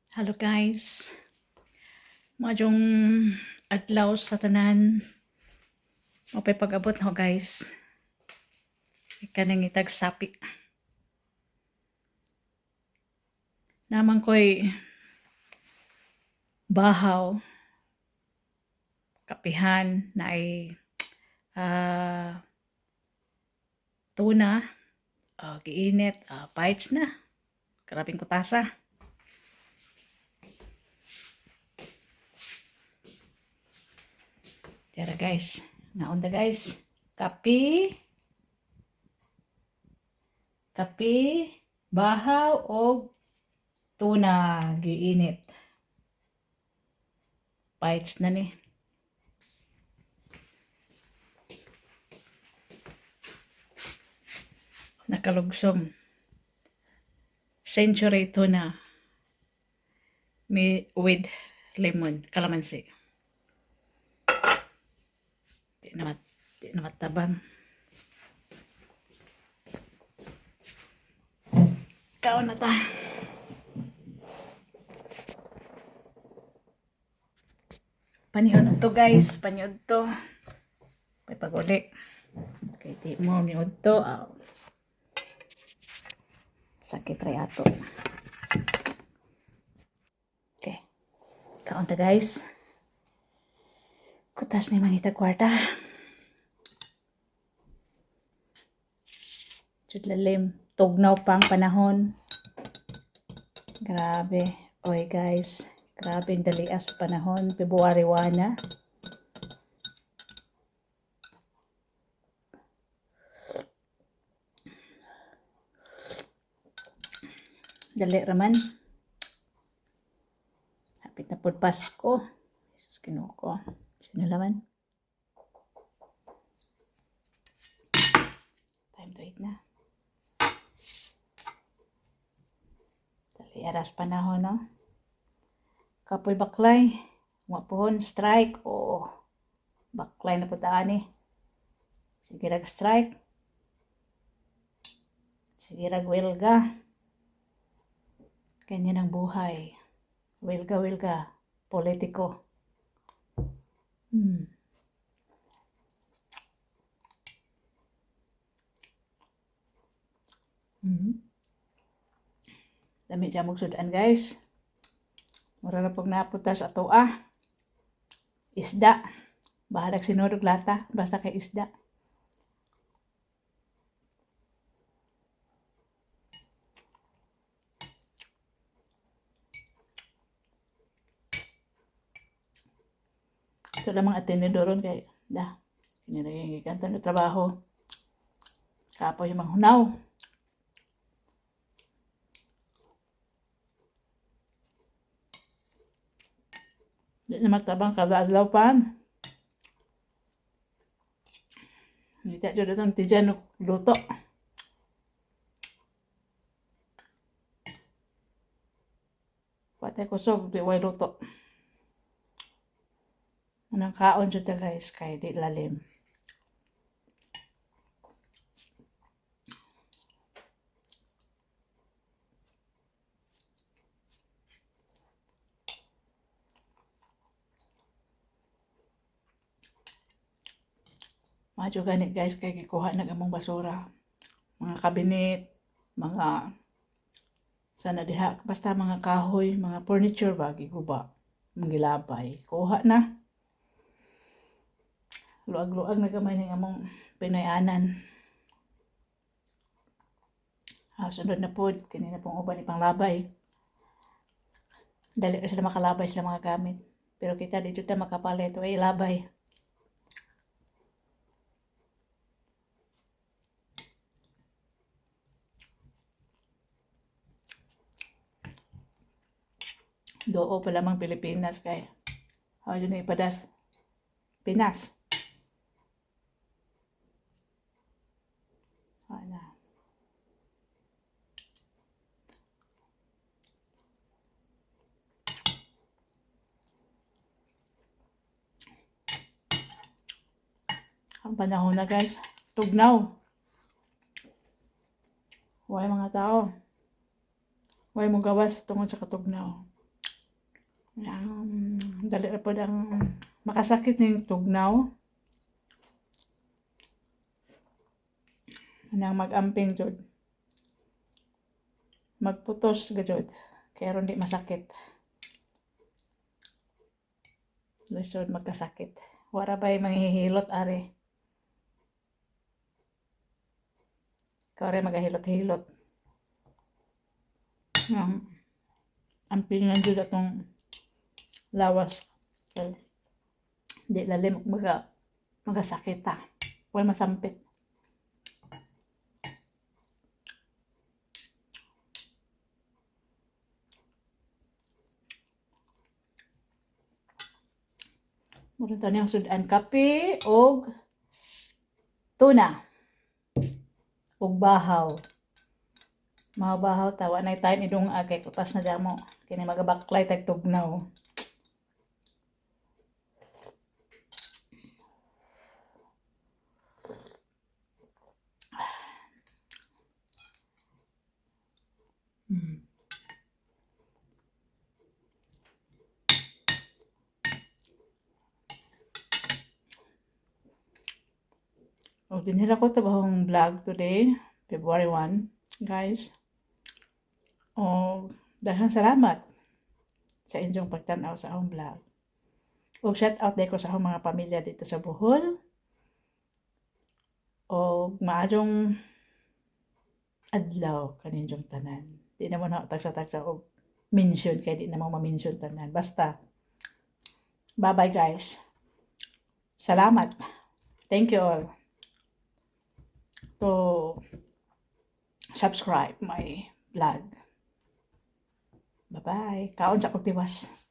Hello guys. Maayong adlaw sa tanan. Mapay pag-abot na ko, guys. Kaning itag sapi. Naman ko'y bahaw, kapihan na ay tuna, giinit, bites na. Grabing kutasa. Tara guys, naunda guys. Kape, kape, bahaw o tuna giinit. Bites na ni. Nakalugsom. Century tuna me with lemon, kalamansi. Di na matabang. Kaon na ta. Paniud to guys, paniud to. May pag-uli. Kay di mo niud to. Aw. Sakit ray ato. Okay. Kaon ta guys. Kutas ni mangita kwarta. Jud lalim. Tugnaw pang panahon. Grabe. Oy guys. Grabe ang dali sa panahon. February 1 na. Dali raman. Hapit na pod Pasko. Jesus, Ginoo ko. Sino laman? Time to eat na. Dali aras panahon, no? Kapoy baklay. Wa pohon strike o baklay na pud ani. Sige rag strike. Sige rag welga. Ganyan ang buhay. Welga, welga. Politiko. Lami siya magsudan guys. Mura ra pag napunta sa atoa. Isda. Bahalag sinurog lata. Basta kay isda. Ito lang mga atenedoron kay da. Kinilagay gikantan ng trabaho. Kapoy yung mga hunaw. Di na matabang kada adlaw pa. Hindi jud itong tiyan luto. Patay kusog, di way luto. Anang kaon jud ta guys, kay di lalim. Madyo ganit guys kay gikuha na among basura. Mga kabinet, mga sana diha, basta mga kahoy, mga furniture ba giguba, mga kuha na. Luag-luag na gamay ning among Pinoyanan. Sunod na pod, kini na pong uban ipanglabay. Dali ra sila makalabay sila mga gamit. Pero kita dito ta makapalit, way labay. Doo pa lamang Pilipinas kay. How yun na ipadas? Pinas. Wala. Ang panahon na guys. Tugnaw. Huwag mga tao. Huwag mong gawas tungod sa katugnaw. Dali ra pod ang makasakit ning tugnaw. Nang mag-amping jud. Magputos gajud. Kaya ron di masakit. Lisod magkasakit. Wara ba'y manghihilot ari? Ikaw rin magahilot-hilot. Ang ampingan jud atong lawas. Kay di lalim magasakit ta. Wala masampit. Mura ta niyang sudan kape og tuna ug bahaw. Mga bahaw ta wa nay time idung kay kutas na jamo. Kini magabaklay tag tugnaw. O dinhira ko tabahong vlog today, February 1, guys. O daghang salamat sa inyong pagtan-aw sa akong vlog. Og shout out ko sa akong mga pamilya dito sa Bohol. Og maayong adlaw kaninyong tanan. Di na mo na tagsa-tagsa og mention kay di na mo ma-mention tanan. Basta bye-bye, guys. Salamat. Thank you all to subscribe my vlog. Bye-bye. Kaon sa kog tiwas.